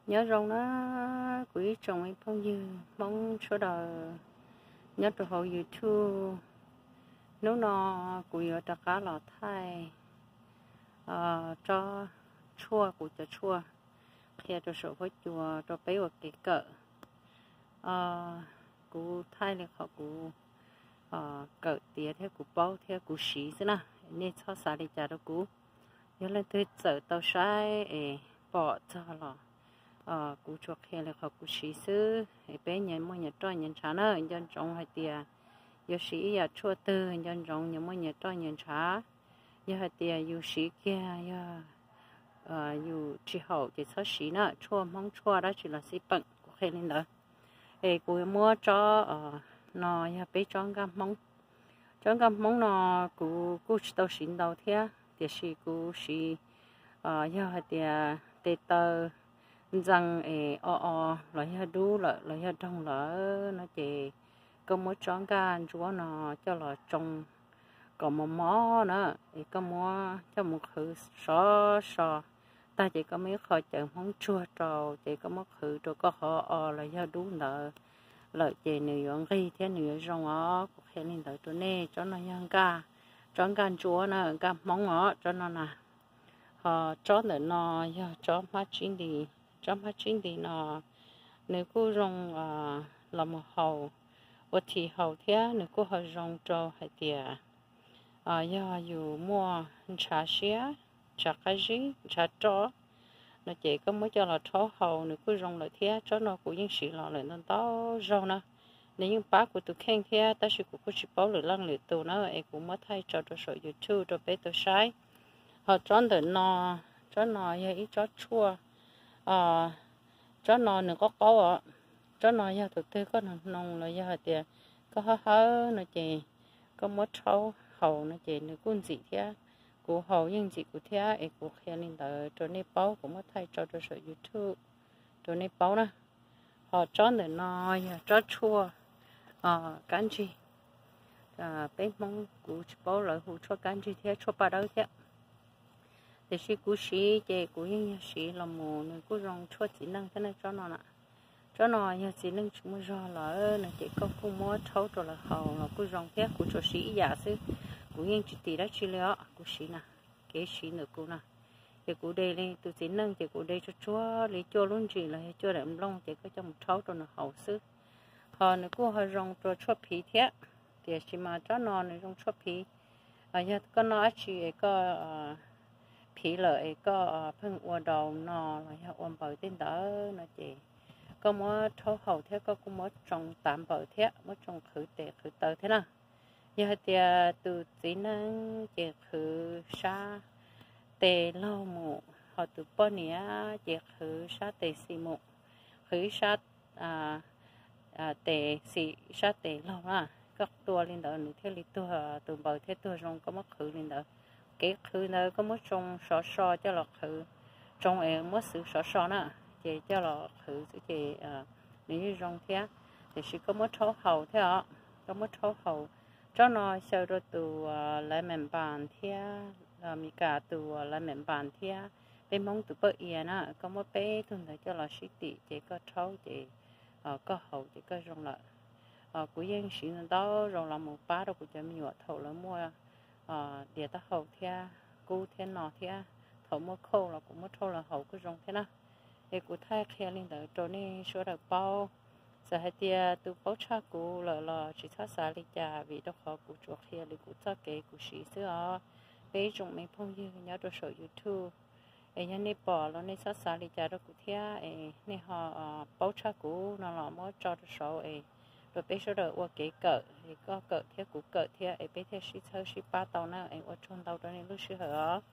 Nyob zoo na kuv ib tsoom phooj ywg Hmoob sawv daws nyob rau hauv YouTube. Hnub no kuv yuav rov qab los thaij tsob tshuaj, kuv cov tshuaj qhia rau saum huab cua rau peb ua kev kawm. Kuv thaij li qhov kuv kawm tiav thiab kuv paub thiab kuv siv xwb na, nej txhob xav li cas rau kuv. Yog leej twg txawm tau saib es pom txog los kuv tsuas qhia li qhov kuv siv xwb es peb nyias muaj nyias roj nyias ntshav na. Nco ntsoov hais tias yuav siv ib yam tshuaj twg nco ntsoov nyias muaj nyias roj nyias ntshav. Yog hais tias yus siv kiag yog yus tsis haum ces txhob siv na, tshuaj Hmoob tshuaj dab tsi los xij peem, kuv qhia li ntawd. Es kuv muab tsob no yog peb tsob nkaj Hmoob. Tsob nkaj Hmoob no kuv kuj tsis tau siv ntau thiab tiam sis kuv siv yog hais tias tes taw ntxees es o o los yog dub lawm los yog doog lawm no ces koj muab tsob nkaj ntsuab no coj los tsoo kom mos mos na, es koj muab coj mus qhwv sov so tag ces koj muab ib qho cawv Hmoob tsuag rau ces koj muab qhwv rau koj qhov o los yog dub ntawd lawm ces nws yuav nqig thiab nws yuav zoo os. Kuv qhia li ntawd rau nej, tsob no yog nkaj, tsob nkaj ntsuab na, nkaj Hmoob os tsob no na. Ho tsob ntawm no yog tsob hmab tsib nti. Tsob hmab tsib nti no nws kuj zoo los mus haus, ua thi haus thiab nws kuj ho zoo rau hais tias yog yus muaj ntshav siab, ntshav qab zib, ntshav roj no ces koj muab coj los rhaub haus nws kuj zoo lawm thiab. Tsob no kuv yeej siv los lawm ntau ntau zaug na. Nws yeej pab kuv tus kheej thiab tab sis kuv kuj tsis paub lwm leej lwm tus na es kuv muab thaij tso rau saum YouTube rau peb tau saib. Ho tsob ntawm no, tsob no yog ib tsob tshuaj, tsob no nws qaub qaub os. Tsob no yog tus twg koj hnoos hnoos los yog hais tias koj hawb hawb no ces koj muab rhaub haus no ces nws kuj ntxim thiab. Kuv haus yeej ntxim kuv thiab es kuv qhia li ntawd rau nej paub, kuv muab thaij tso rau saum YouTube rau nej paub na. Ho tsob ntawm no yog tsob tshuaj kab ntsig. Peb Hmoob kuv tsis paub lawv hu tshuaj kab ntsig thiab tshuaj paj dawb thiab. Tiam sis kuv siv ces kuv yeej yog siv los mus nws kuj zoo tshuaj txiv neej thiab na tsob no na. Tsob no yog txiv neej tsis muaj zog lawm no ces koj kuj muab rhaub rau lawv haus los kuj zoo thiab. Kuv tsuas siv ib yam xwb, kuv yeej tsis tim dab tsi li os. Kuv siv na, kev siv ntawm kuv na, ces kuv de li tus txiv neej ces kuv de tsuag tsuag li cuaj lub ntsis los yog cuaj daim nplooj ces koj coj mus rhaub rau nws haus xwb. Ho nws kuj ho zoo rau tshuaj phiv thiab, tiam sis mas tsob no nws zoo tshuaj phiv. Yog koj noj dab tsi es koj phiv lawm es koj pheej ua daus no los yog ua npaws tej ntawd no ces koj muab rhaub haus thiab koj kuj muab tsoo tav npaws thiab muab tsoo qhwv tes qhwv taw thiab na. Yog hais tias tus txiv neej ces qhwv sab tes laug mus, ho tus poj niam ces qhwv sab tes xis mus, qhwv ib sab tes xis ib sab tes laug na. Koj tua li ntawd nws thiaj li tuag, tus npaws thiaj tuag zoo. Koj muab qhwv li ntawd, kev qhwv ntawd koj muab tsoo sov so coj los qhwv, tsoo es muab xwv sov so na, ces coj los qhwv xwb ces nws yeej zoo thiab. Tiam sis koj muab rhaub haus thiab os, koj muab rhaub haus. Tsob no xyaw rau tus lemon balm thiab, Meskas tus lemon balm thiab peb Hmoob tus paj ia na, koj muab peb tug ntawd coj los sib tim ces koj rhaub ces koj haus ces koj zoo lawm. Kuv yeej siv ntau zaus los mus pab rau kuv cov me nyuam thaum lawv muaj diav taub hau thiab kub thiab no thiab, thaum muaj khauj los kuv muab rhaub lawv haus kuj zoo thiab na. Es kuv thaij qhia li ntawd rau nej sawv daws paub. Txawm hais tias tus paub tshaj kuv lawm los tsis txhob xav li cas vim rau qhov kuv tsuas qhia li kuv txoj kev kuv siv xwb os. Peb ib tsoom me phooj ywg nyob rau saum YouTube, es yog nej pom los nej txhob xav li cas rau kuv thiab es nej ho paub tshaj kuv no los muab tso rau saud es rau peb sawv daws ua kev kawm es koj kawm thiab kuv kawm thiab es peb thiaj sib txhawb sib pab tau na. Es ua tsaug ntau rau nej lub sij hawm os.